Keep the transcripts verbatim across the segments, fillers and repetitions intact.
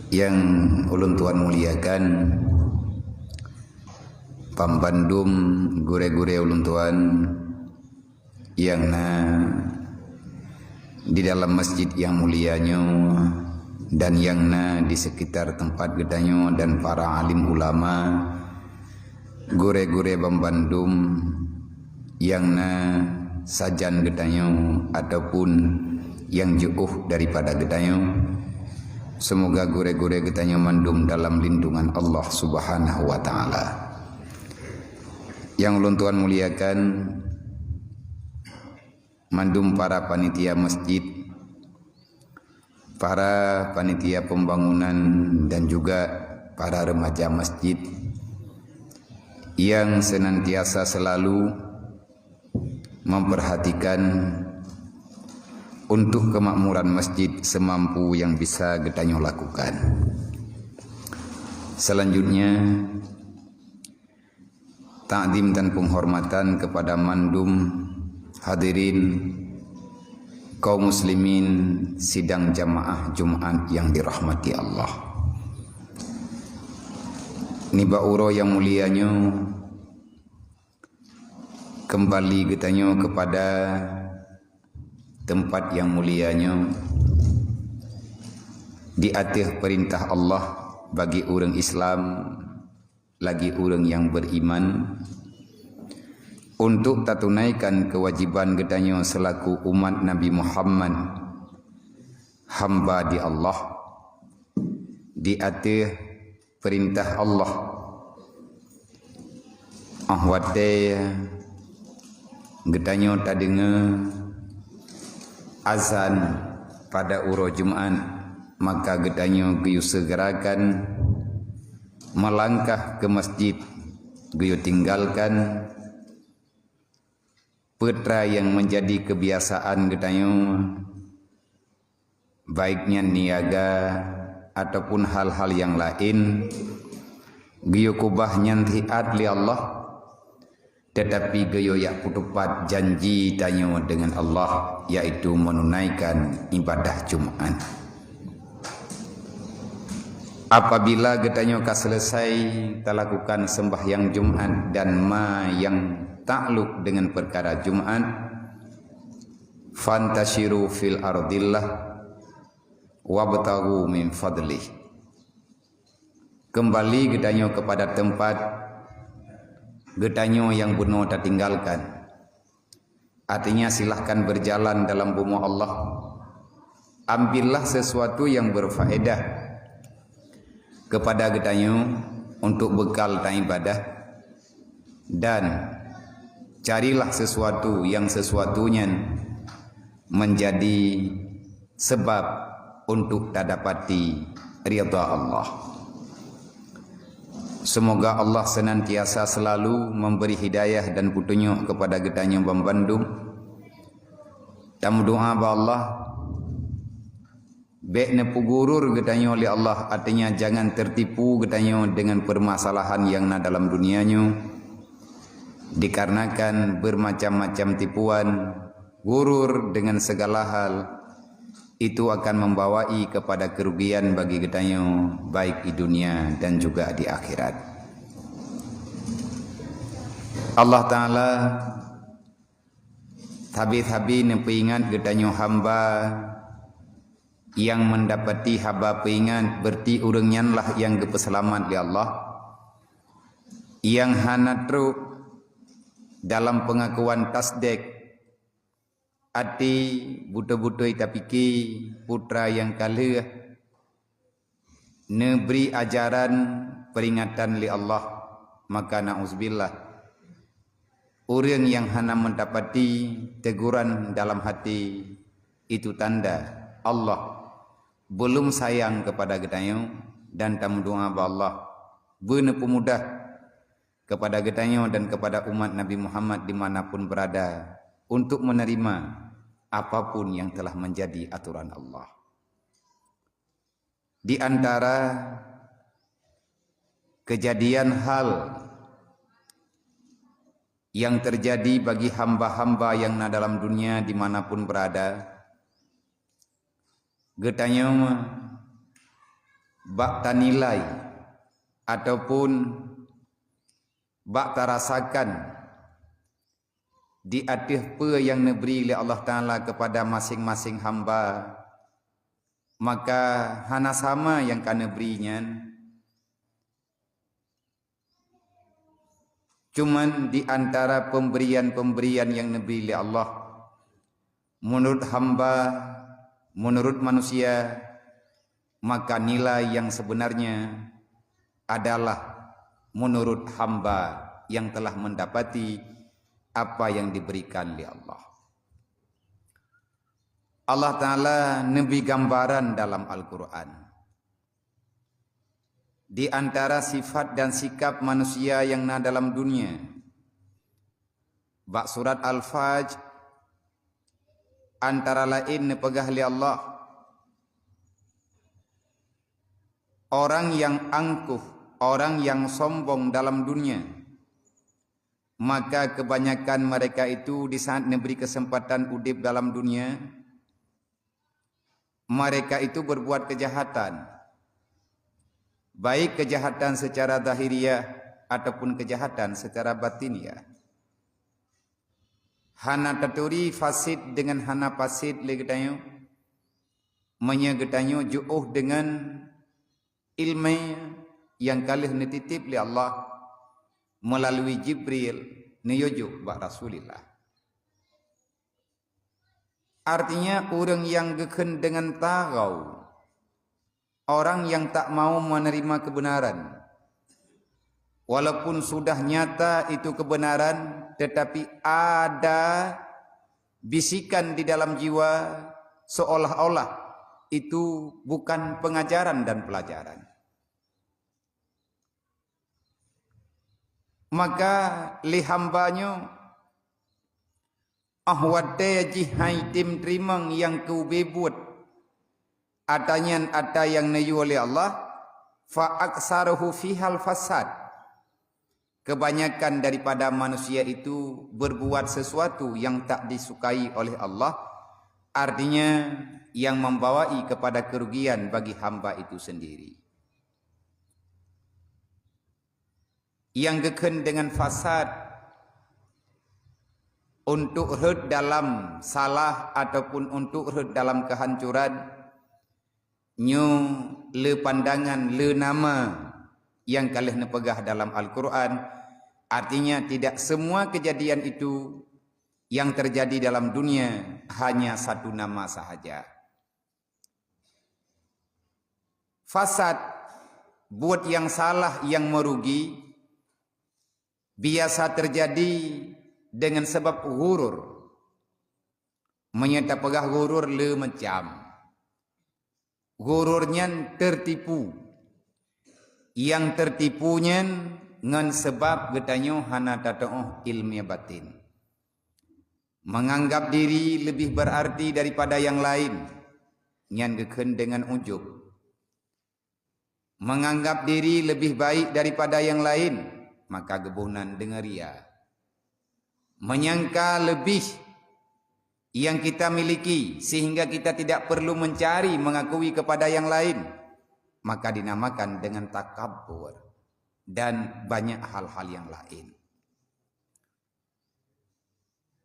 Nyang ulôn tuan muliakan, banmandum gurée-gurée ulôn tuan nyang na di dalam masjid nyang mulia nyoe dan nyang na di sekitar teumpat geutanyoe dan para alim ulama, gurée-gurée banmandum nyang na sajan geutanyoe ataupun nyang jiôh daripada geutanyoe. Seumoga gurée-gurée geutanyoe mandum dalam lindungan Allah Subhanahu wa Ta'ala. Nyang ulôn tuan muliakan, mandum para panitia masjid, para panitia pembangunan dan juga para remaja masjid yang senantiasa selalu memperhatikan untuk kemakmuran masjid semampu yang bisa geutanyoe lakukan. Selanjutnya, takzim dan penghormatan kepada mandum hadirin kaum muslimin sidang jamaah Jumat yang dirahmati Allah. Nibak uroe nyang mulia nyoe, kembali geutanyoe kepada teumpat nyang mulia nyoe di ateueh peurintah Allah bagi ureuëng Islam lagi ureuëng nyang beriman, untuk tatunaikan keuwajiban geutanyoe seulaku umat Nabi Muhammad, hamba di Allah, di ateueh peurintah Allah. Óh watée geutanyoe tadeungoe azan pada uroe Jumat, maka geutanyoe geuyue seugerakan meulangkah keu masjid, geuyue tinggalkan peue nyang meunjadi keubiasaan geutanyoe, baik nyan niaga ataupun hal-hal nyang laén, geuyue keubah nyan taát lé Allah, teutapi geuyue jak peuteupat janji tanyoe deungon Allah, yaitu meununaikan ibadah Jumat. Apabila geutanyoe ka seuleusai talakukan seumbahyang Jumat dan ma nyang takluk deungon peukara Jumat, fantashiru fil ardillah wabtaghu min fadlih. Kembali geutanyoe kepada teumpat geutanyoe nyang bunoe tatinggalkan. Artinya, silahkan berjalan dalam bumoe Allah. Ambillah sesuatu yang berfaedah kepada geutanyoe untuk bekal taibadah, dan carilah sesuatu yang sesuatu nyan menjadi sebab untuk tadapati ridha Allah. Semoga Allah senantiasa selalu memberi hidayah dan petunjuk kepada geutanyoe banmandum. Tameudoa bak Allah, bék neupeugurur geutanyoe lé Allah, artinya jangan tertipu geutanyoe dengan permasalahan yang na dalam dunia nyoe, dikarenakan bermacam-macam tipuan, gurur dengan segala hal, itu akan membawai kepada kerugian bagi geutanyoe, baik di dunia dan juga di akhirat. Allah Ta'ala sabe-sabe neupeuingat geutanyoe hamba nyang mendapati haba peuingat, berarti ureuëng nyan lah nyang geupeuseulamat lé Allah, nyang hana trok dalam peungakuan tasdek, até beutôi-beutôi tapike peue nyang ka lheueh neubri ajaran peuringatan lé Allah, maka na'uzubillah. Ureuëng nyang hana mendapati teguran dalam hati, itu tanda Allah belum sayang kepada geutanyoe, dan tameudoa bak Allah beuneupeumudah kepada geutanyoe dan kepada umat Nabi Muhammad di mana pun berada untuk menerima apapun yang telah menjadi aturan Allah. Di antara kejadian hal yang terjadi bagi hamba-hamba yang na dalam dunia di mana pun berada, geutanyoe bak tanilai ataupun bak tarasakan di ateueh peue nyang neubri lé Allah Taala keupada maséng-maséng hamba, maka hana sama nyang ka neubri nyan. Cuman di antara pemberian-pemberian nyang neubri lé Allah, meunurot hamba, meunurot manusia, maka nilai nyang sebenarnya adalah meunurot hamba nyang telah mendapati apa nyang diberikan lé Allah. Allah Taala neubri gambaran dalam Al-Quran. Di antara sifat dan sikap manusia nyang na dalam dunia. Bak surat Al-Fajr, antara laén neupeugah lé Allah, orang yang angkuh, orang yang sombong dalam dunia, maka kebanyakan mereka itu di saat neubri kesempatan udeb dalam dunia, mereka itu berbuat kejahatan, baik kejahatan secara zahiriah ataupun kejahatan secara batiniah. Hana taturi fasid dengan hana fasid lé geutanyoe, meunyoe geutanyoe jiôh dengan ileumé nyang ka lheueh neutitip lé Allah meulalu Jibril neuyue jok bak Rasulillah. Artinya, ureuëng nyang geukheun deungon tagau, orang yang tak mau menerima kebenaran, walaupun sudah nyata itu kebenaran, tetapi ada bisikan di dalam jiwa seolah-olah itu bukan pengajaran dan pelajaran. Maka lé hamba nyoe, óh watée jih hai tem teurimong nyang keu ubé buet, ata nyan ata nyang neuyue lé Allah, fa aktsaruhu fihal fasad. Kebanyakan daripada manusia itu berbuat sesuatu yang tak disukai oleh Allah, artinya yang membawai kepada kerugian bagi hamba itu sendiri. Nyang geukheun deungon fasad untuk rhot dalam salah ataupun untuk rhot dalam kehancuran, nyoe le pandangan, le nama nyang ka lheueh neupeugah dalam Al-Quran, artinya tidak semua kejadian itu yang terjadi dalam dunia hanya satu nama sahaja. Fasad, buet nyang salah nyang meurugi, biasa teujadi deungon sabab ghurur. Meunyoe tapeugah ghurur le macam. Ghurur nyan teutipu. Nyang teutipu nyan ngon sabab geutanyoe hana tatuoh iéleumé batén. Menganggap diri lebih berarti daripada nyang laén, nyan geukheun deungon ujub. Menganggap diri lebih baik daripada nyang laén, maka geuboh nan deungon ria. Menyangka lebih yang kita miliki sehingga kita tidak perlu mencari mengakui kepada nyang laén, maka dinamakan dengan takabur dan banyak hal-hal nyang laén.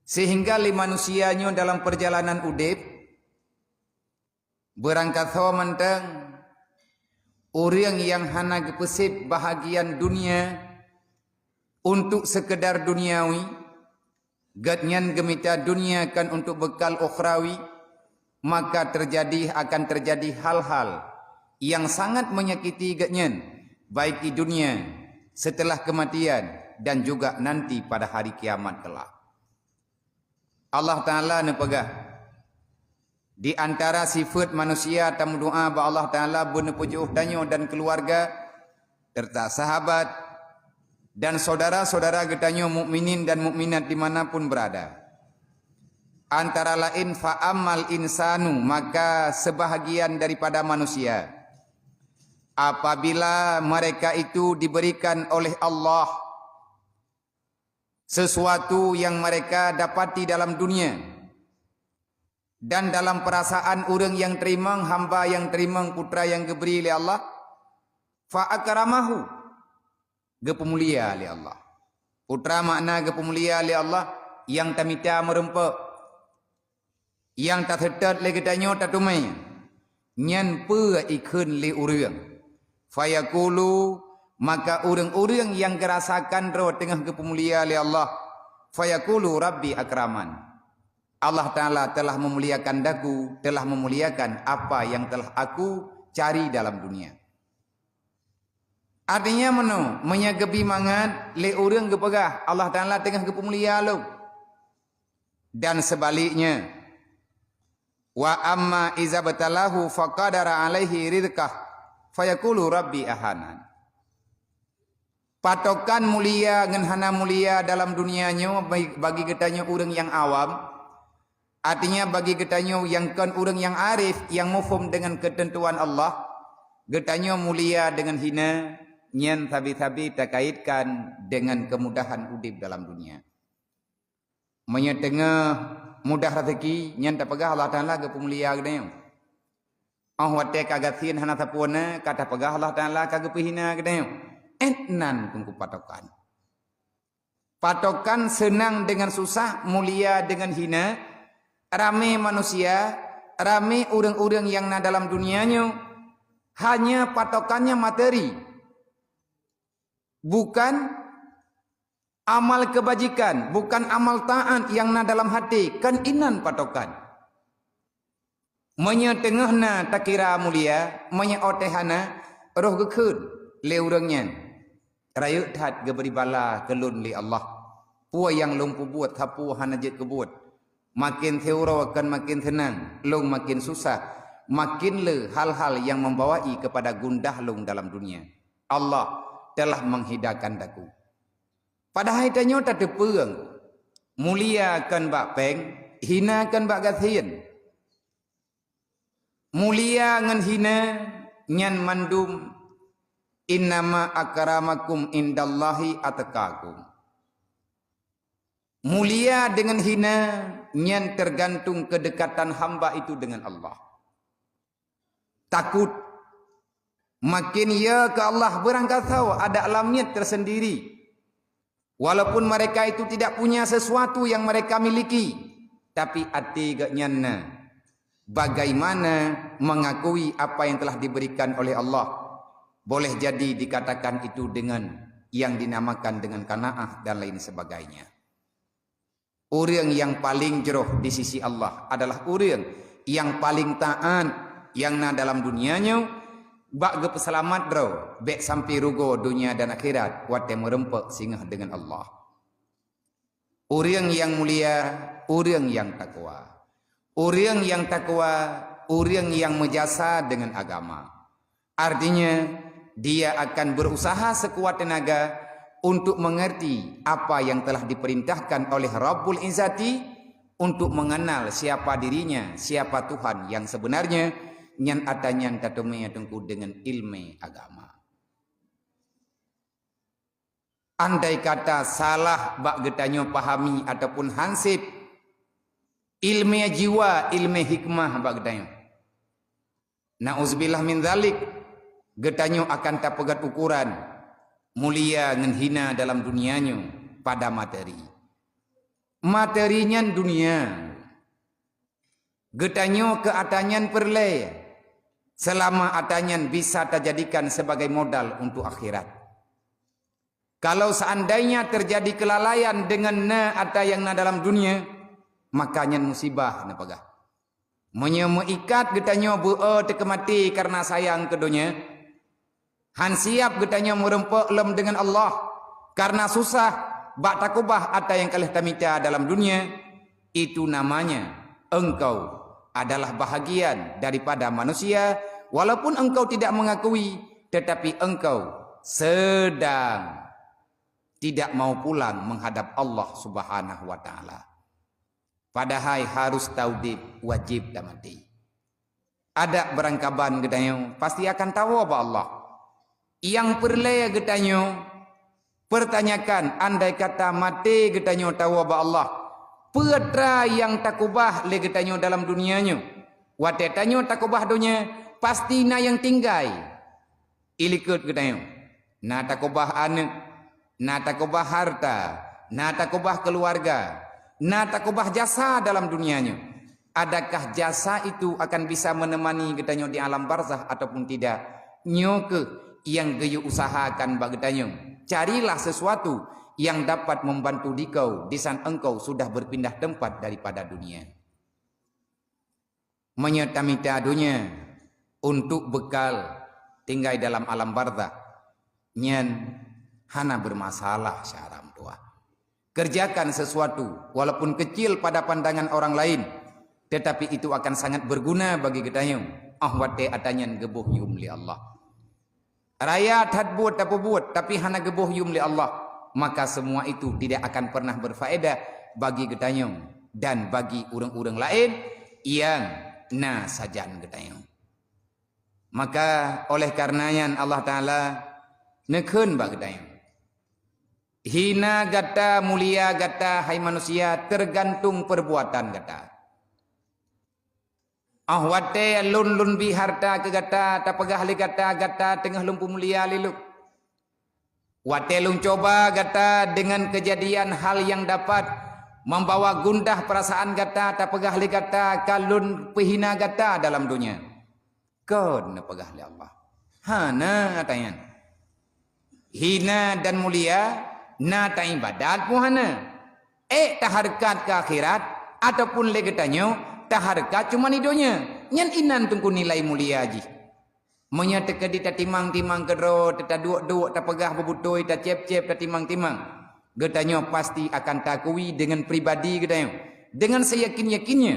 Sehingga lé manusia nyoe dalam perjalanan udeb, beurangkasoe mantong ureuëng nyang hana geupeuséb bahagian dunia untuk sekedar duniawi, gobnyan geumita dunia kan untuk bekal ukhrawi, maka terjadi, akan terjadi hal-hal yang sangat menyakiti gobnyan, baik di dunia, setelah kematian, dan juga nanti pada hari kiamat kelak. Allah Taala neupeugah, di antara sifat manusia tameudoa bak Allah Taala beuneupeujoh tanyoe dan keluarga, serta sahabat dan saudara-saudara geutanyoe mukminin dan mukminat di mana pun berada. Antara lain, fa ammal insanu, maka sebahagian daripada manusia, apabila mereka itu diberikan oleh Allah sesuatu yang mereka dapati dalam dunia, dan dalam perasaan ureuëng nyang teurimong, hamba nyang teurimong, putra nyang geubri lé Allah, Fa akramahu, geupeumulia lé Allah. Putra makna geupeumulia lé Allah, nyang tamita meurumpok, nyang taseutôt lé geutanyoe tateumé, nyan peue ikheun lé ureuëng. Fayaqulu, maka ureuëng-ureuëng nyang geurasakan droe teungoh geupeumulia lé Allah, fayaqulu, "Rabbi akraman." Allah Ta'ala telah memuliakan daku, telah memuliakan apa yang telah aku cari dalam dunia. Artinya meunoe, meunyoe geubi mangat lé ureuëng geupeugah, "Allah Ta'ala teungoh geupeumulia lôn." Dan sebaliknya, "Wa amma iza batalahu faqadara alaihi rizqah, fayaqulu rabbi ahanan." Patokan mulia ngon hana mulia dalam dunia nyoe bagi, bagi geutanyoe ureuëng nyang awam, artinya bagi geutanyoe nyang kon ureuëng nyang arif, nyang muphom deungon keuteuntuan Allah, geutanyoe mulia deungon hina, nyan sabe-sabe takaitkan deungon keumudahan udeb dalam dunia. Meunyoe teungoh mudah raseuki, nyan tapeugah Allah Ta'ala geupeumulia geutanyoe. Óh watée ka gasien hana sapeue na, ka tapeugah Allah Ta'ala ka geupeuhina geutanyoe. Éh nan teungku patokan. Patokan seunang deungon susah, mulia deungon hina, ramé manusia, ramé ureuëng-ureuëng nyang na dalam dunia nyoe, hanya patokannya materi. Bukan amal keubajikan, bukan amal taát nyang na dalam haté, kon inan patokan. Meunyoe teungoh na takira mulia, meunyoe óh teuh hana, roh geukheun lé ureuëng nyan, "Rayeuk that geubri bala keu lôn lé Allah. Peue nyang lôn peubuet, sapeue hana jeuet keubuet. Maken siuroe kon maken seunang, lôn maken susah, maken le hal-hal nyang membawai keupada gundah lôn dalam dunia. Allah telah menghidakan daku." Padahai tanyoe tateupeueng, mulia kon bak péng, hina kon bak gasien. Mulia ngon hina nyan mandum, "Innama akramakum indallahi atqakum." Mulia deungon hina nyan teugantung keudekatan hamba itu deungon Allah. Takot. Maken ya keu Allah beurangkasoe ada alam niet tersendiri. Walaupun mereka itu tidak punya sesuatu yang mereka miliki, tapi até geuh nyan na bagaimana mengakui apa yang telah diberikan oleh Allah. Boleh jadi dikatakan itu dengan yang dinamakan dengan qanaah dan lain sebagainya. Ureuëng nyang paleng jroh di sisi Allah adalah ureuëng nyang paleng taát nyang na dalam dunia nyoe, bak geupeuseulamat droe bék sampai rugoe dunia dan akhirat watée meurumpok singoh deungon Allah. Ureuëng nyang mulia, ureuëng nyang takwa. Ureuëng nyang takwa, ureuëng nyang meujasa deungon agama. Artinya, dia akan berusaha sekuat tenaga untuk mengerti apa yang telah diperintahkan oleh Rabbul Izzati, untuk mengenal siapa dirinya, siapa Tuhan yang sebenarnya, nyan ata nyan tateumé teungku deungon ilmu agama. Andai kata salah bak geutanyoe pahami ataupun hanseb ilmu jiwa, ilmu hikmah bak geutanyoe, na'uzubillah min zalik, geutanyoe akan tapeugét ukuran mulia ngon hina dalam dunia nyoe pada materi. Materi nyan dunia. Geutanyoe keu ata nyan peureulée, seulama ata nyan bisa tajadikan sebagai modal untuk akhirat. Kalau seandainya terjadi kelalaian deungon na ata nyang na dalam dunia, maka nyan musibah neupeugah. Meunyoe meuikat geutanyoe beu-e teukeumati kareuna sayang keu donya, han siab geutanyoe meurumpok lom deungon Allah kareuna susah bak takubah ata nyang ka lheueh tamita dalam dunia, itu namanya engkau adalah bahagian daripada manusia, walaupun engkau tidak mengakui, tetapi engkau sedang tidak mau pulang menghadap Allah Subhanahu wa Ta'ala. Padahai harus taudeb, wajéb tamaté. Adak beurangkaban geutanyoe pasti akan tawoe bak Allah. Nyang peureulée geutanyoe peurtanyakan, andai kata maté geutanyoe tawoe bak Allah, peue atra nyang takubah lé geutanyoe dalam dunia nyoe? Watée tanyoe takubah donya, pasti na nyang tinggai. Ilikot geutanyoe, na takubah aneuëk, na takubah harta, na takubah keuluwarga, na takubah jasa dalam dunia nyoe. Adakah jasa itu akan bisa menemani geutanyoe di alam barzah ataupun tidak? Nyoe keuh nyang geuyue usahakan bak geutanyoe. Carilah sesuatu yang dapat membantu dikau di saat engkau sudah berpindah tempat daripada dunia. Meunyoe tamita donya untuk bekal tinggai dalam alam barzah, nyan hana bermasalah syara meutuah. Kerjakan sesuatu walaupun kecil pada pandangan orang lain, tetapi itu akan sangat berguna bagi geutanyoe óh watée atra nyan geuboh yuem lé Allah. Raya that buet tapeubuet, tapi hana geuboh yuem lé Allah, maka semua itu tidak akan pernah berfaedah bagi geutanyoe dan bagi ureuëng-ureuëng laén nyang na sajan geutanyoe. Maka oleh karena nyan Allah Taala neukheun bak geutanyoe, "Hina gata, mulia gata, hai manusia, tergantung perbuatan gata." Óh watée lôn, lôn bi harta keu gata, tapeugah lé gata, gata teungoh lôn peumulia lé lôn. Watée lôn coba gata dengan kejadian hal yang dapat membawa gundah perasaan gata, tapeugah lé gata ka lôn peuhina gata dalam donya. Kon neupeugah lé Allah, hana atra nyan. Hina dan mulia na taibadat pun hana. Ék tahareukat keu akhirat ataupun lé geutanyoe tahareukat cuma di donya, nyan inan teungku nilai mulia jih. Meunyoe teukeudi tatimang-timang keudroe, tataduek-duek, tapeugah beubutôi, tacép-cép, tatimang-timang, geutanyoe pasti akan taakui deungon pribadi geutanyoe, deungon seyakin-yakinnya,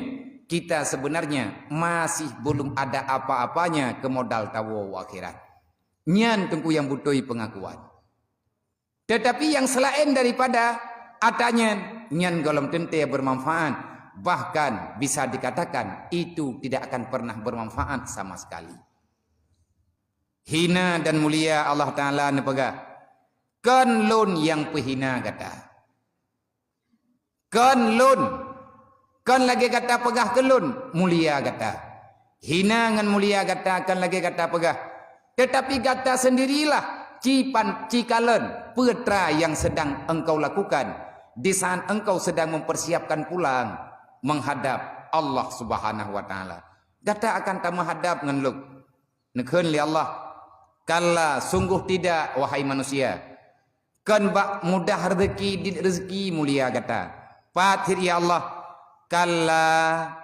kita sebenarnya masih belum ada apa-apanya keu modal tawoe u akhirat. Nyan teungku nyang beutôi peungakuan. Tetapi nyang selaén daripada atra nyan, nyan gohlom teuntée bermanfaat, bahkan bisa dikatakan itu tidak akan pernah bermanfaat sama sekali. Hina dan mulia Allah Taala neupeugah, "Kon lôn nyang peuhina gata." Kon lôn, kon lagée gata peugah keu lôn, mulia gata. Hina ngon mulia gata kon lagée gata peugah, tetapi gata sendirilah cipan cikalon peue atra nyang sedang engkau lakukan di saat engkau sedang mempersiapkan pulang menghadap Allah Subhanahu wa Taala. Gata akan tameuhadap ngon lôn. Neukheun lé Allah, "Kalla, sungguh tidak, wahai manusia. Kon bak mudah rezeki dit rezeki mulia gata." Pat cit ya Allah, "Kalla,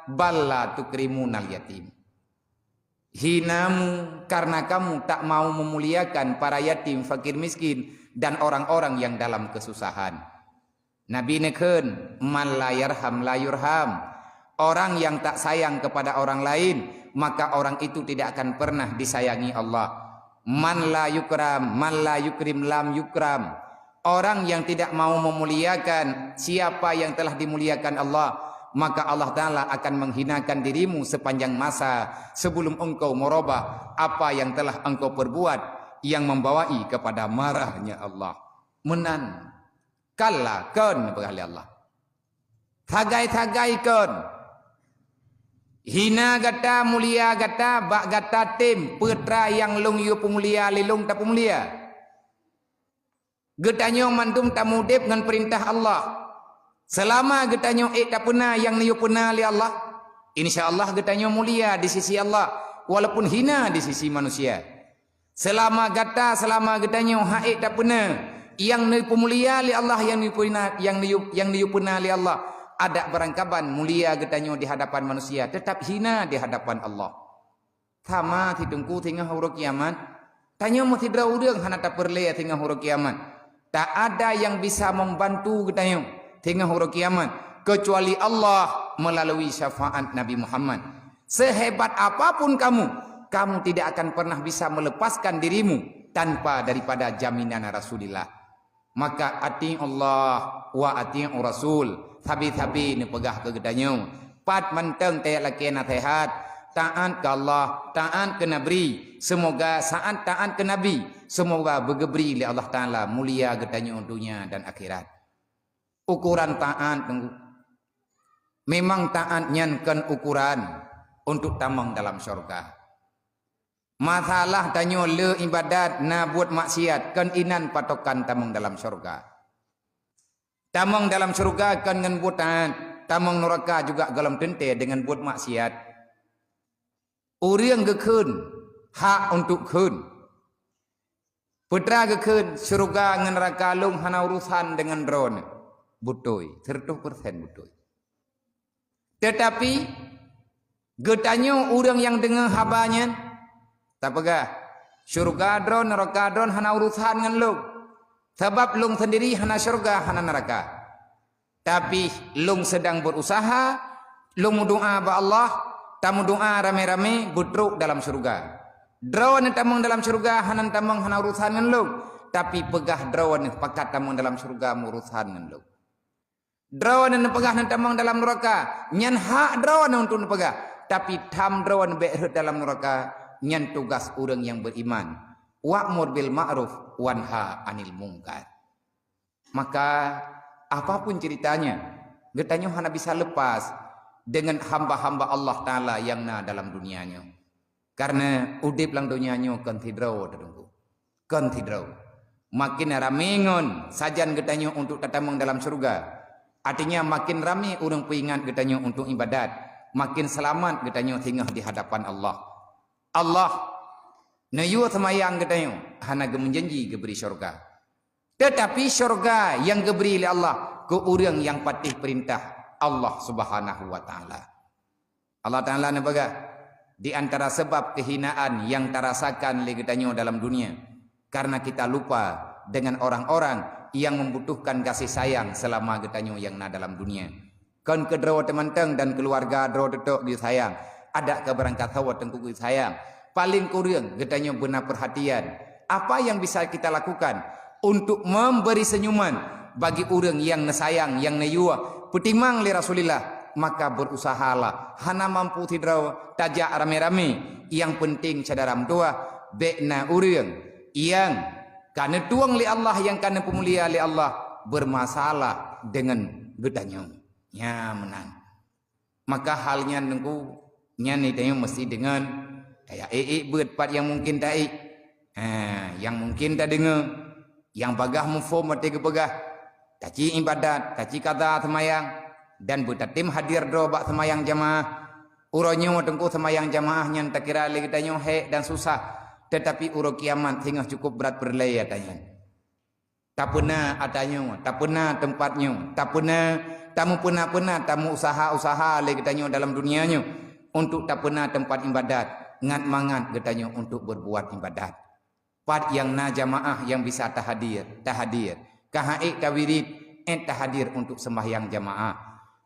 bal la tukrimunal yatim." Hinamu karena kamu tak mau memuliakan para yatim, fakir miskin, dan orang-orang yang dalam kesusahan. Nabi neukheun, "Man la yarham la yurham." Orang yang tak sayang kepada orang lain, maka orang itu tidak akan pernah disayangi Allah. "Man la yukram, man la yukrim lam yukram." Orang yang tidak mau memuliakan siapa yang telah dimuliakan Allah, maka Allah Taala akan menghinakan dirimu sepanjang masa sebelum engkau merubah apa yang telah engkau perbuat yang membawai kepada marahnya Allah. Meunan. Kalla, kon, neupeugah lé Allah. Sagai-sagai kon. Hina gata, mulia gata, bak gata tem peue atra nyang lôn yue peumulia lé lôn tapeumulia. Geutanyoe mandum tamudeb ngon peurintah Allah. Seulama geutanyoe ék tapeuna nyang neuyue peuna lé Allah, insya Allah geutanyoe mulia di sisi Allah, walaupun hina di sisi manusia. Seulama gata, seulama geutanyoe han ék tapeuna nyang neupeumulia lé Allah, nyang neupeuna, nyang neu-, nyang neuyue peuna lé Allah, adak barangkaban mulia geutanyoe di hadapan manusia, teutab hina di hadapan Allah. Sama si teungku singoh uroe kiamat, tanyoe meusidroe ureuëng hana tapeureulée singoh uroe kiamat. Tak ada yang bisa membantu geutanyoe singoh uroe kiamat, kecuali Allah melalui syafaat Nabi Muhammad. Sehebat apapun kamu, kamu tidak akan pernah bisa melepaskan dirimu tanpa daripada jaminan Rasulullah. Maka, "Ati'ullah wa ati'ur rasul." Sabe-sabe neupeugah keu geutanyoe, pat mantong tajak lakée naseuhat, taát keu Allah, taát keu Nabi. Seumoga saat taát keu Nabi, seumoga beugeubri lé Allah Taala mulia geutanyoe donya dan akhirat. Ukuran taát, teungku. Memang taát nyan kon ukuran untuk tamong dalam syurga. Masalah tanyoe le ibadat na buet maksiat, kon inan patokan tamong dalam syurga. Tamong dalam syurga kon ngon buet taat, tamong nuraka juga gohlom teuntée deungon buet maksiat. Ureuëng geukheun hak untuk kheun. Peue teuma geukheun, syurga ngon nuraka lôn hana urusan deungon droeneuh. Beutôi, seratus persen beutôi. Teutapi, geutanyoe ureuëng nyang deungoe haba nyan, tapeugah, "Syurga droeneuh, nuraka droeneuh hana urusan ngon lôn. Sabab lôn sendiri hana syurga, hana nuraka. Tapi lôn sedang berusaha, lôn meudoa bak Allah, tameudoa ramé-ramé beutrok dalam syurga. Droeneuh tamong dalam syurga hana tamong hana urusan ngon lôn, tapi peugah droeneuh pakat tamong dalam syurga meurusan ngon lôn. Droeneuh neupeugah neutamong dalam nuraka, nyan hak droeneuh untuk neupeugah, tapi tham droeneuh bék rhot dalam nuraka, nyan tugas ureuëng nyang beriman. Wa'mur bil ma'ruf wanha 'anil munkar." Maka, apapun ceritanya, geutanyoe hana bisa lepas dengan hamba-hamba Allah Ta'ala nyang na dalam dunia nyoe. Karena udeb lam dunia nyoe kon sidroe, Teungku. Kon sidroe. Makin ramé ngon sajan geutanyoe untuk tatamong dalam syurga. Artinya, makin ramé ureuëng peuingat geutanyoe untuk ibadat, makin seulamat geutanyoe singoh di hadapan Allah. Allah neuyue seumayang geutanyoe hana geumeujanji geubri syurga. Teutapi syurga nyang geubri lé Allah keu ureuëng nyang patéh peurintah Allah Subhanahu wa Ta'ala. Allah Ta'ala neupeugah, di antara sebab kehinaan nyang tarasakan lé geutanyoe dalam dunia, karena kita lupa dengan orang-orang yang membutuhkan kasih sayang selama geutanyoe nyang na dalam dunia. Kon keu droe teumantong dan keuluwarga droe teutok geusayang, adak keu beurangkasoe Teungku geusayang. Paléng kureueng geutanyoe beuna peurhatian. Apa yang bisa kita lakukan untuk memberi senyuman bagi ureuëng nyang neusayang, nyang neuyue, peutimang lé Rasulullah, maka berusahalah. Hana mampu sidroe, tajak ramé-ramé. Nyang penting syedara meutuwah, bék na ureuëng nyang ka neutueng lé Allah, nyang ka neupeumulia lé Allah, bermasalah dengan geutanyoe. Nyan meunan. Maka hal nyan Teungku, nyan geutanyoe meusti deungon, kaya ék-ék beuet pat nyang mungken taék. Ha, nyang mungken tadeungoe, nyang bagaih muphom watée geupeugah, taci ibadat, taci kada seumayang, dan beutatem hadir droe bak seumayang jamaah. Uroe nyoe Teungku seumayang jamaah nyan takira lé geutanyoe hék dan susah, teutapi uroe kiamat singoh cukup brat peureulée ata nyan. Tapeuna ata nyoe, tapeuna teumpat nyoe, tapeuna, tameupeuna-peuna, tameuusaha-usaha lé geutanyoe dalam dunia nyoe untuk tapeuna teumpat ibadat, ngat mangat geutanyoe untuk berbuat ibadat. Pat nyang na jamaah nyang bisa tahadir, tahadir. Ka han ék tawirit, ék tahadir untuk sembahyang jamaah.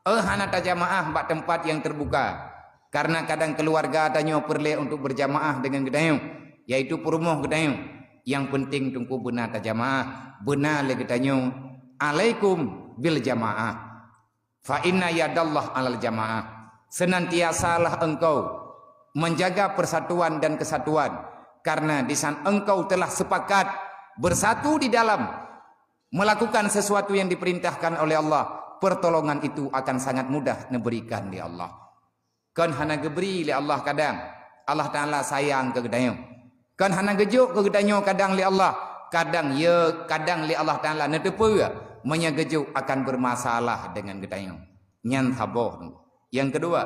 Eh, hana tajamaah bak teumpat nyang teubuka. Karena kadang keuluwarga tanyoe peureulée untuk beujamaah deungon geutanyoe, yaitu peurumoh geutanyoe. Nyang peunteng Teungku beuna tajamaah, beuna lé geutanyoe, "Alaikum bil jamaah. Fa inna yadallah alal jamaah." Senantiasalah engkau menjaga persatuan dan kesatuan, karena di sana engkau telah sepakat bersatu di dalam melakukan sesuatu yang diperintahkan oleh Allah, pertolongan itu akan sangat mudah diberikan di Allah. Kon hana geubri lé Allah kadang, Allah Ta'ala sayang keu geutanyoe. Kon hana geujok keu geutanyoe kadang lé Allah, kadang ya, kadang lé Allah Ta'ala neuteupeue meunyoe geujok akan bermasalah dengan geutanyoe. Nyan saboh. Nyang keudua,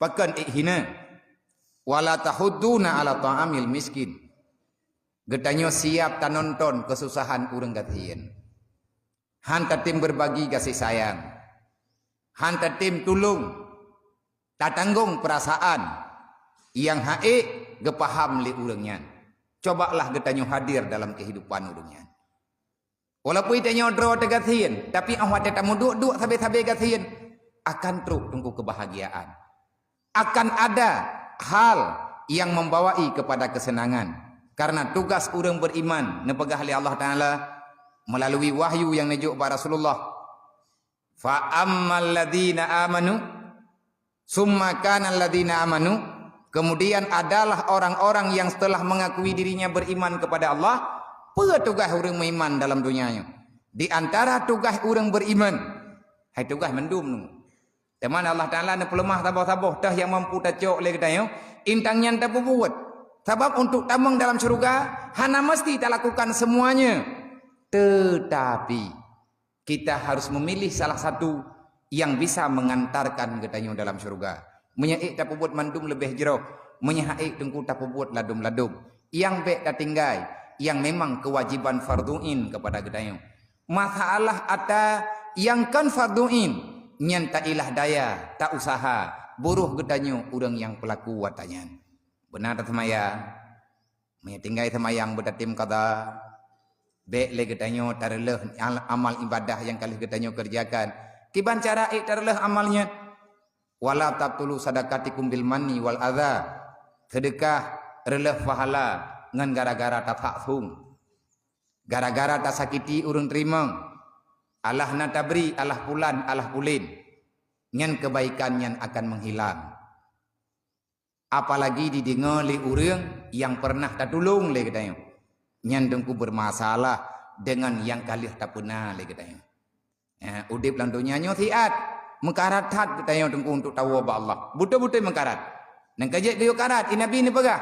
pakon ék hina, "Wala tahudduna ala ta'amil miskin." Geutanyoe siap tanonton keususahan ureuëng gasien. Han tatem berbagi gaséh sayang. Han tatem tulông, tatanggong peurasaan nyang han ék geupaham lé ureuëng nyan. Cobalah geutanyoe hadir dalam keuhidupan ureuëng nyan. Walaupun tanyoe droe teugasien, tapi 'oh watée tameuduek-duek sabe-sabe gasien, akan trok Teungku keubahgiaan. Akan ada hal yang membawai kepada kesenangan. Karena tugas ureuëng beriman neupeugah lé Allah Ta'ala melalui wahyu nyang neujok bak Rasulullah. "Fa ammal ladzina amanu, summa kana ladzina amanu," kemudian adalah orang-orang yang setelah mengakui dirinya beriman kepada Allah. Peue tugaih ureuëng meuiman dalam donya nyoe? Di antara tugaih ureuëng beriman, hai tugaih mandum nyoe. Teuma Allah Ta'ala neupeuleumah saboh-saboh, teuh nyang mampu tacok lé geutanyoe, intang nyan tapeubuet. Sabab untuk tamong dalam syurga, hana mesti talakukan semuanya. Tetapi, kita harus memilih salah satu yang bisa mengantarkan geutanyoe dalam syurga. Meunyoe ék tapeubuet mandum leubeh jroh, meunyoe han ék teungku tapeubuet ladum-ladum. Nyang bék tatinggai, nyang memang kewajiban fardhu ain kepada geutanyoe. Masalah atra nyang kon fardhu ain, nyan tailah daya, tausaha, beurôh geutanyoe ureuëng nyang peulaku atra nyan. Beuna taseumayang. Meunyoe tinggai seumayang beutatem qadha, bék lé geutanyoe tareuleuh al-, amal ibadah nyang ka lheueh geutanyoe keureujakan. Kiban cara ék tareuleuh amal nyan? "Wala tabtulu sadaqatikum bil manni wal adza." Seudeukah reuleuh pahala ngon gara-gara tasak sung. Gara-gara tasakiti ureuëng teurimong. Alah na tabri, alah pulan, alah pulen. Nyan keubaikan nyan akan meuhilang. Apalagi dideungoe lé ureuëng nyang peureunah tatulông lé geutanyoe. Nyan teungku beumasalah deungon nyang ka lheueh tapeuna lé geutanyoe. Eh, udeb lam donya nyoe siat, meukarat that geutanyoe teungku untuk tawoe bak Allah. Beutôi-beutôi meukarat. Nyang ka jeuet geuyue karat, i Nabi neupeugah,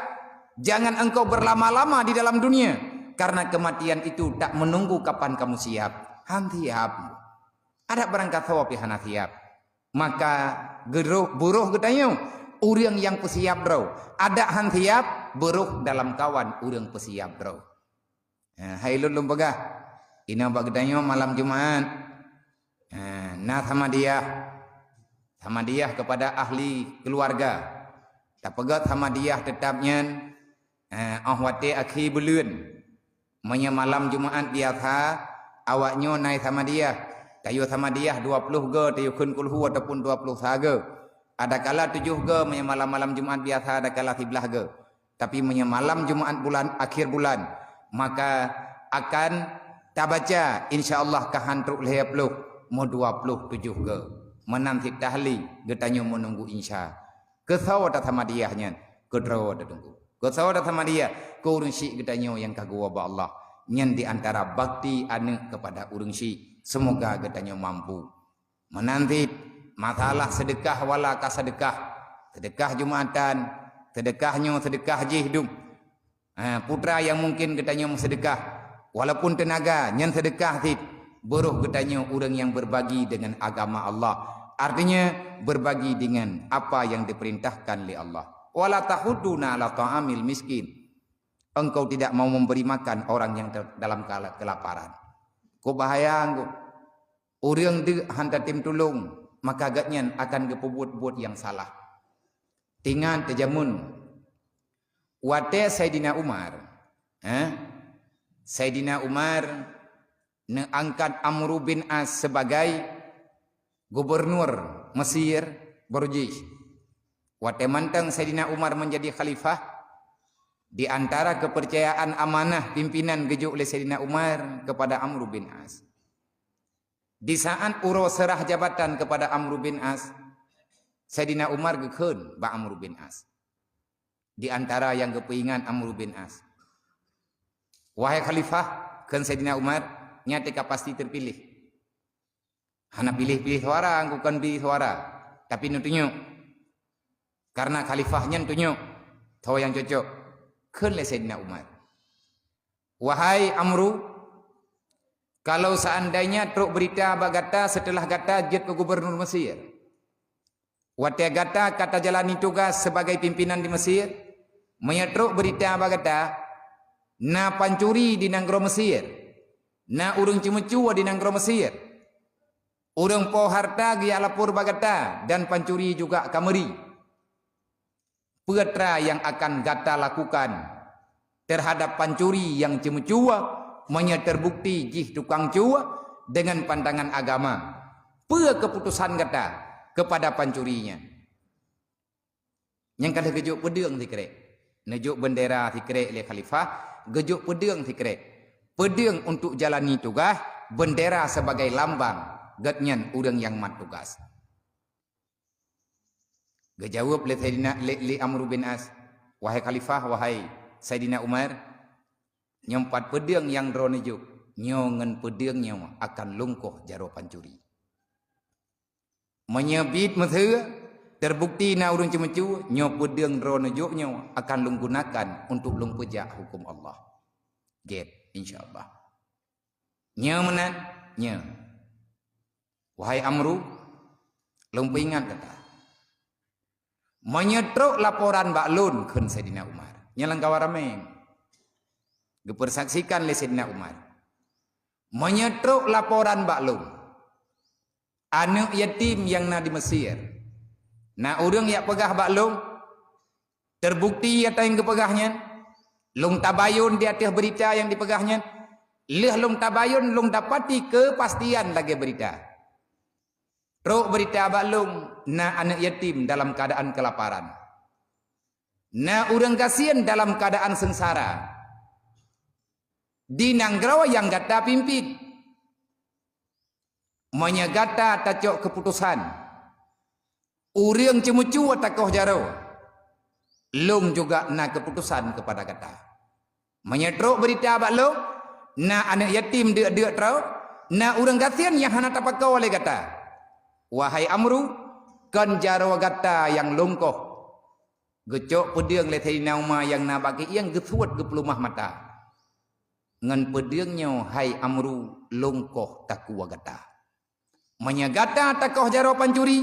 "Jangan engkau berlama-lama di dalam dunia, karena kematian itu tak menunggu kapan kamu siap." Han siap. Adak barangkasoe pih hana siap. Maka geurôh, beurôh geutanyoe ureuëng nyang peusiap droe. Adak han siap, beurôh dalam kawan ureuëng peusiap droe. Eh, hai lôn lôn peugah, inoe bak geutanyoe malam Jumat, eh, na samadiah. Samadiah kepada ahli keluarga. Tapeugét samadiah teutab nyan, eh, óh watée akhé buleuen. Meunyoe malam Jumat biasa, awaknyoe na samadiah. Tayue samadiah dua ploh goe, tayue kheun kulhu ataupun dua ploh sa goe. Adakala tujoh goe meunyoe malam-malam Jumat biasa, adakala siblaih goe. Tapi meunyoe malam Jumat bulan, akhir bulan, maka akan tabaca, insya Allah, ka han trok lhée ploh, meu dua ploh tujoh goe. Meunan cit tahlil, geutanyoe meununggu insya. Keu soe tasamadiah nyan? Keu droe tateungku. Keu soe tasamadiah? Keu ureuëng syik geutanyoe nyang ka geuwoe bak Allah. Nyan di antara bakti aneuëk kepada ureuëng syik. Semoga geutanyoe mampu. Meunan cit, masalah seudeukah wala ka seudeukah. Seudeukah Jumatan, seudeukah nyoe, seudeukah jih dum. Ha, putra nyang mungken geutanyoe meuseudeukah, walaupun teunaga nyan seudeukah cit, beurôh geutanyoe ureuëng nyang beurbagi deungon agama Allah. Artinya, beurbagi deungon apa nyang dipeurintahkan lé Allah. "Wala tahudduna ala ta'amil miskin." Engkau tidak mau memberi makan orang yang ter-, dalam kela-, kelaparan. Kok bahaya, kok. Ureuëng deuk han tatem tulông, maka gobnyan akan geupeubuet buet nyang salah. Tingat teujameun, watée Saidina Umar, eh, Saidina Umar neuangkat Amru bin As sebagai gubernur Mesir, baru jih. Watée mantong Saidina Umar menjadi khalifah, di antara kepercayaan amanah pimpinan geujok lé Saidina Umar kepada Amru bin As. Di saat uroe seurah jabatan kepada Amru bin As, Saidina Umar geukheun bak Amru bin As. Di antara nyang geupeuingat Amru bin As, "Wahai Khalifah," kheun Saidina Umar, "nyan teuka pasti teupiléh. Hana piléh-piléh suara, kon bri suara, tapi neutunyok. Karena Khalifah nyan tunyok, soe nyang cocok," kheun lé Saidina Umar. "Wahai Amru, kalau seandainya trok berita bak gata setelah gata jeuet keu gubernur Mesir, watée gata ka tajalani tugas sebagai pimpinan di Mesir, meunyoe trok berita bak gata, na pancuri di nanggroe Mesir, na ureuëng ceumeucue di nanggroe Mesir, ureuëng po harta geujak lapor bak gata dan pancuri juga ka meuri. Peue atra nyang akan gata lakukan terhadap pancuri nyang ceumeucue, meunyoe teubukti jih tukang cue deungon pandangan agama? Peue keuputosan gata keupada pancuri nyan?" Nyang ka lheueh geujok peudeueng sikrek. Neujok beundera sikrek lé khalifah, geujok peudeueng sikrek. Peudeueng untuk jalani tugas, beundera sebagai lambang gobnyan ureuëng nyang mat tugas. Geujaweueb lé Saidina, lé, lé Amru bin As, "Wahai Khalifah, wahai Saidina Umar, nyoe pat peudeueng nyang droeneuh jok, nyoe ngon peudeueng nyoe akan lungkoh jaroe pancuri. Meunyoe biet meuseue, Terbukti na ureuëng ceumeucue, nyoe peudeueng droeneuh jok nyoe akan lôn gunakan untuk lôn peujak huköm Allah. Gét, insya Allah. Nyoe meunan, nyoe. Wahai Amru, lôn peuingat gata. Meunyoe trok laporan bak lôn, kheun Saidina Umar. Nyoe lam kawan ramé. Geupeusaksikan lé Saidina Umar. Meunyoe trok laporan bak lôn, aneuëk yatim nyang na di Mesir, na ureuëng jak peugah bak lôn, terbukti ata nyang geupeugah nyan, lôn tabayun di ateueh beurita nyang dipeugah nyan, lheueh lôn tabayun, lôn dapati keupastian lagée beurita. Trok beurita bak lôn, na aneuëk yatim dalam keuadaan keulaparan. Na ureuëng gasien dalam keuadaan seungsara. Di nanggroe nyang gata pimpin. Meunyoe gata tacok keuputosan, ureuëng ceumeucue takoh jaroe, lôn juga na keuputosan keupada gata. Meunyoe trok beurita bak lôn, na aneuëk yatim deuk-deuk trok, na ureuëng gasien nyang hana tapakoe lé gata. Wahai Amru, kon jaroe gata nyang lôn koh. Geucok peudeueng lé Saidina Umar nyang na bak geuieng, geusuet geupeuleumah mata. Ngon peudeueng nyoe, hai Amru, lôn koh takue gata. Meunyoe gata takoh jaroe pancuri,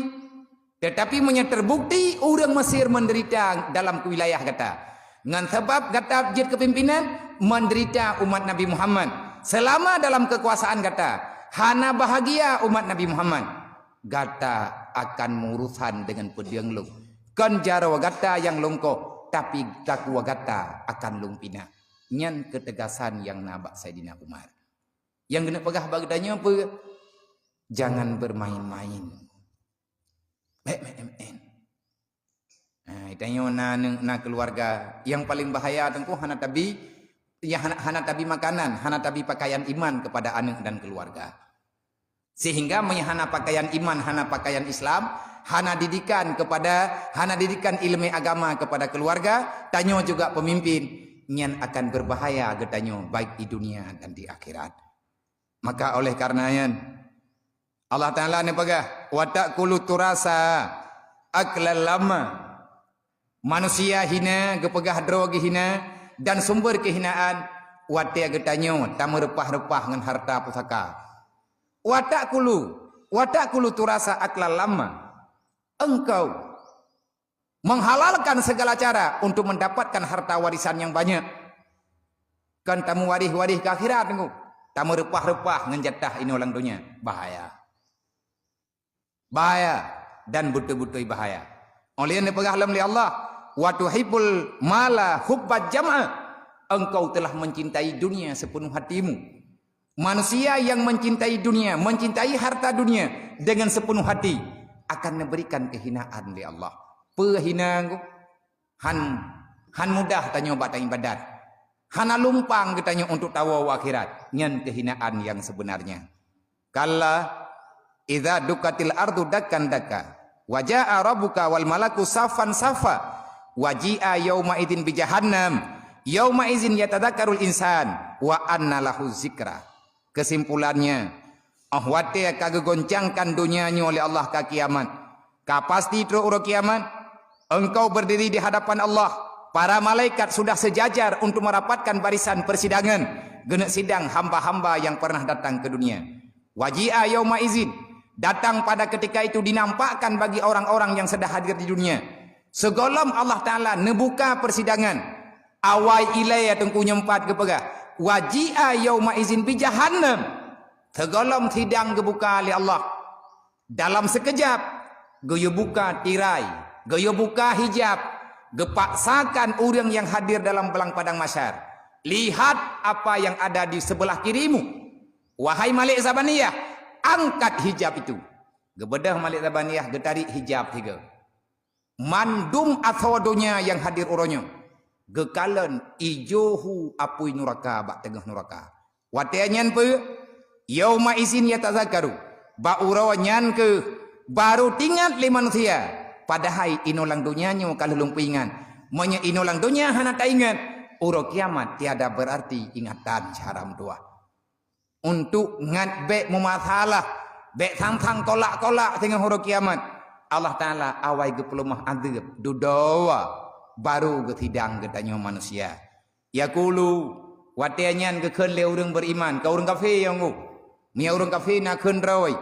teutapi meunyoe terbukti ureuëng Mesir meudeurita dalam wilayah gata, ngon sabab gata jeuet keu pimpénan, meudeurita umat Nabi Muhammad, seulama dalam keukuasaan gata, hana bahagia umat Nabi Muhammad, gata akan meurusan deungon peudeueng lôn. Kon jaroe gata nyang lôn koh, tapi takue gata akan lôn pinak. Nyan keutegasan nyang na bak Saidina Umar. Nyang geuneuk peugah bak geutanyoe peue? Jangan bermain-main. Bék meuén-meuén. Nah, geutanyoe na aneuëk, na keuluwarga. Nyang paleng bahaya teungku hana tabi, ya hana, hana tabi makanan, hana tabi pakaian iman kepada aneuëk dan keuluwarga. Sehingga meunyoe hana pakaian iman, hana pakaian Islam, hana didikan kepada, hana didikan ileumé agama kepada keuluwarga, tanyoe juga peumimpin, nyan akan berbahaya geutanyoe baik di dunia dan di akhirat. Maka oleh karena nyan, Allah Taala neupeugah, "Wa ta'kulu turasa aklan lamma." Manusia hina, geupeugah droe geuhina, dan sumber keuhinaan watée geutanyoe tameureumpah-reumpah ngon harta pusaka. "Wa ta'kulu, wa ta'kulu turasa aklan lamma." Engkau menghalalkan segala cara untuk mendapatkan harta warisan yang banyak. Kan tameuwarih-warih keu akhirat teungku. Tameureupah-reupah ngon jatah inoe lam donya. Bahaya. Bahaya dan beutôi-beutôi bahaya. Oleh neupeugah lom lé Allah, "Wa tuhibbul mala hubban jam'a." Engkau telah mencintai dunia sepenuh hatimu. Manusia yang mencintai dunia, mencintai harta dunia dengan sepenuh hati, akan diberikan kehinaan oleh Allah. Peuhina, han, han mudah tanyoe bak ibadat. Hana lumpang geutanyoe untuk tawoe u akhirat. Nyan kehinaan yang sebenarnya. Kalla idza dukkatil ardu dakkan dakka, wa jaa rabbuka wal malaku saffan saffa, wa ji'a yauma idzin bi jahannam, yauma idzin yatadzakkarul insan, wa anna lahu zikra. Kesimpulannya, oh watée ka geugoncangkan donya nyoe lé Allah ka kiamat, ka pasti trok uroe kiamat, engkau berdiri di hadapan Allah, para malaikat sudah sejajar untuk merapatkan barisan persidangan, geuneuk sidang hamba-hamba yang pernah datang ke dunia. Wa ji'a yauma izin, datang pada ketika itu dinampakkan bagi orang-orang yang sudah hadir di dunia. Sigohlom Allah Taala neubuka persidangan, awai ilée teungku nyempat geupeugah, "Wa ji'a yauma izin bi jahannam." Sigohlom sidang geubuka lé Allah, dalam sekejap geuyue buka tirai, geuyue buka hijab, geupaksakan ureuëng nyang hadir dalam blang padang mahsyar. "Lihat apa yang ada di sebelah kirimu, wahai Malik Zabaniyah, angkat hijab itu." Geubeudôh Malik Zabaniyah, geutarék hijab sigoe. Mandum asoe donya nyang hadir uroe nyoe geukalon ijo hu apui nuraka bak teungoh nuraka. Watée nyan peue? Yauma izin yatazakaru. Bak uroe nyan keuh baru teuingat lé manusia. Padahai inoe lam donya nyoe ka lheueh lôn peuingat. Meunyoe inoe lam donya hana taingat, uroe kiamat tiada berarti ingatan syara meutuwah. Untuk ngat bék meumasalah, bék sang-sang kolak-kolak singoh uroe kiamat. Allah Taala awai geupeuleumah azeub dudoe, baru geusidang geutanyoe manusia. Yaqulu, watée nyan geukheun lé ureuëng beriman, ka ureuëng kafé nyang ngok. Meunyoe ureuëng kafé na kheun droe,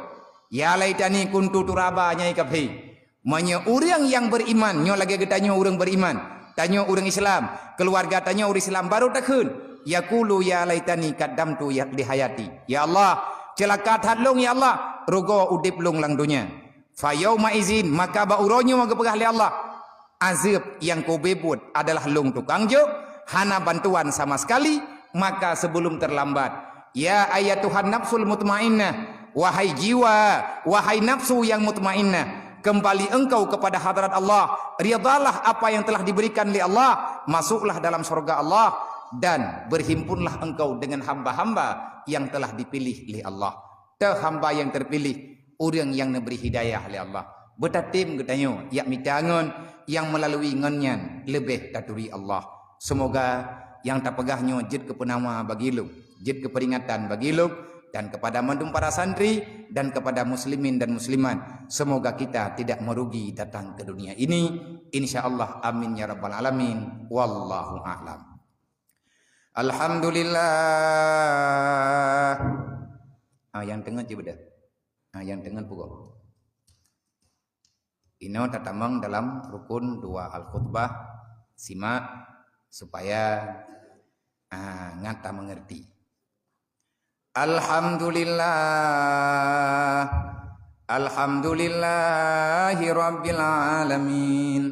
"Ya laitani kuntu turaba," nyai kafé. Meunyoe ureuëng nyang beriman, nyoe lagée geutanyoe ureuëng beriman, tanyoe ureuëng Islam, keuluwarga tanyoe ureuëng Islam, baru takheun, "Yaqulu ya laitani qaddamtu ya li hayati." Ya Allah, ceulaka that lông ya Allah, rugoe udeb lông lam donya. Fayauma izin, maka bak uroe nyoe geupeugah lé Allah, "Azeub nyang kubeubeuet adalah lông tukang jok, hana bantuan sama sekali, maka sebelum terlambat, ya ayyatuhan nafsul mutmainnah, wahai jiwa, wahai nafsu yang mutmainnah, kembali engkau kepada hadarat Allah, ridhalah apa yang telah diberikan lé Allah, masuklah dalam surga Allah, dan berhimpunlah engkau dengan hamba-hamba yang telah dipilih lé Allah." Teu hamba nyang terpilih, ureuëng nyang neubri hidayah lé Allah. Beutatem geutanyoe jak mita ngon nyang meulalu ngon nyan leubeh taturi Allah. Seumoga nyang tapeugah nyoe jeuet keu peunawa bagi lôn, jeuet keu peuringatan bagi lôn, dan kepada mandum para santri, dan kepada muslimin dan muslimat. Semoga kita tidak merugi datang ke dunia ini. Insya Allah, amin ya rabbal alamin. Wallahu a'lam. Alhamdulillah. Ah, nyang teungeut cit beudôh. Ah, nyang teungeut pugoe. Inoe tatamong dalam rukun dua al-khutbah, simak supaya, ah, ngat tameungerti. Alhamdulillah. Alhamdulillahi rabbil alamin.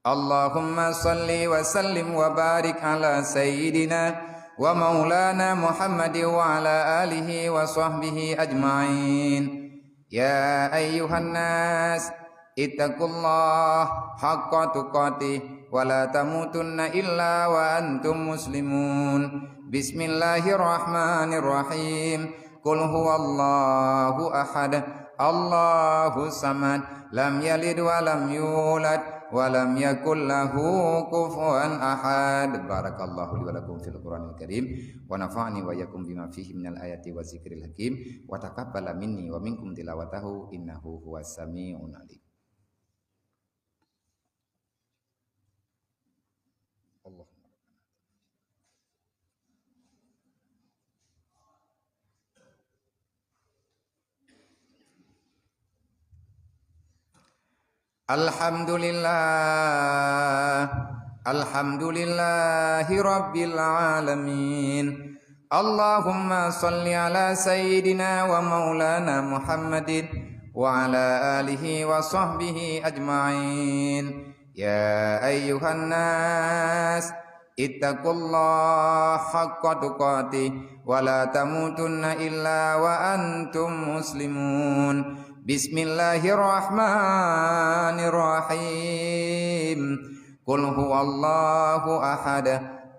Allahumma salli wa sallim wa barik ala sayyidina wa maulana Muhammad wa ala alihi wa sahbihi ajma'in. Ya ayyuhan nas, ittaqullah haqqa tuqatih wa la tamutunna illa wa antum muslimun. Bismillahirrahmanirrahim. Qul huwallahu ahad, Allahus samad, lam yalid wa lam yulad, wa lam yakul lahu kufuwan ahad. Barakallahu li wa lakum fil Qur'anil Karim, wa nafa'ani wa iyyakum bima fihi minal ayati wa zikril hakim, wa taqabbala minni wa minkum tilawatahu, innahu huwas sami'un alim. Allahumma rabbana. Alhamdulillah. Alhamdulillahi rabbil alamin. Allahumma salli ala sayyidina wa maulana Muhammadin wa ala alihi wa sahbihi ajma'in. Ya ayyuhan nas, ittaqullah haqqa tuqatih wa la tamutunna illa wa antum muslimun. Bismillahirrahmanirrahim. Qul huwallahu ahad,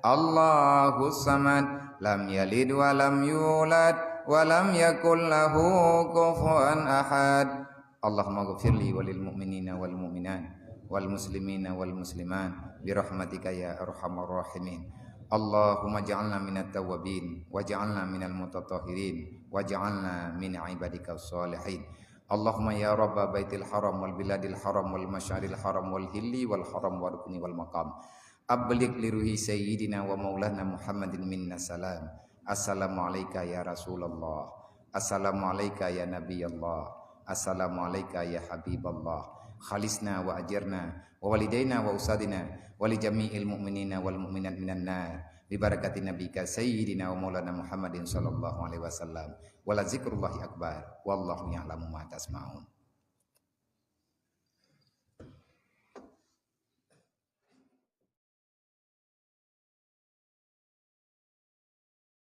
Allahus samad, lam yalid wa lam yulad, wa lam yakul lahu kufuwan ahad. Allahumma ghfir li wa lil mu'minina wal mu'minat, wal muslimina wal muslimat, bi rahmatika ya arhamar rahimin. Allahumma ja'alna minat tawwabin, wa ja'alna minal mutatahhirin, wa ja'alna min ibadika shalihin. Allahumma ya Rabba Baitil Haram wal Biladil Haram wal Masyaril Haram wal Hilli wal Haram wa Rukni wal Maqam, abligh li ruhi Sayyidina wa Maulana Muhammadin minna salam. Assalamu alaika ya Rasulullah. Assalamu alaika ya Nabi Allah. Assalamu alaika ya Habib Allah. Khalisna wa ajirna wa walidaina wa usadina wa li jami'il mu'minina wal mu'minat minan nar. Bi barakati nabika Sayyidina wa Maulana Muhammadin sallallahu alaihi wasallam. Wa la zikrullahi akbar. Wallahu ya'lamu ma tasma'un.